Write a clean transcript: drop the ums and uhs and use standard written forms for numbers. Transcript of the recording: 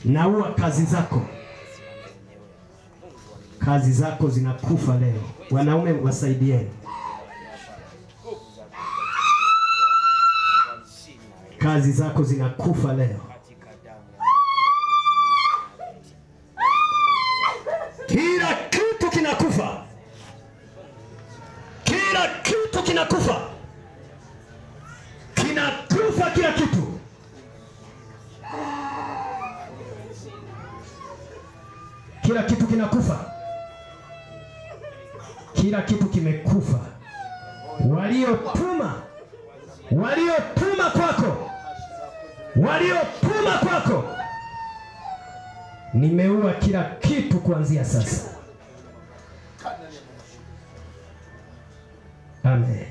Naua kazi zako. Kazi zako zinakufa leo. Wanaume wasaidieni. Kazi zako zinakufa leo. Kila kitu kinakufa. Kila kitu kinakufa. Kinakufa kila kitu. Kila kitu kinakufa. Kila kitu kimekufa. Waliotuma, waliotuma kwako, waliotuma kwako, nimeua kila kitu kuanzia sasa. Amen.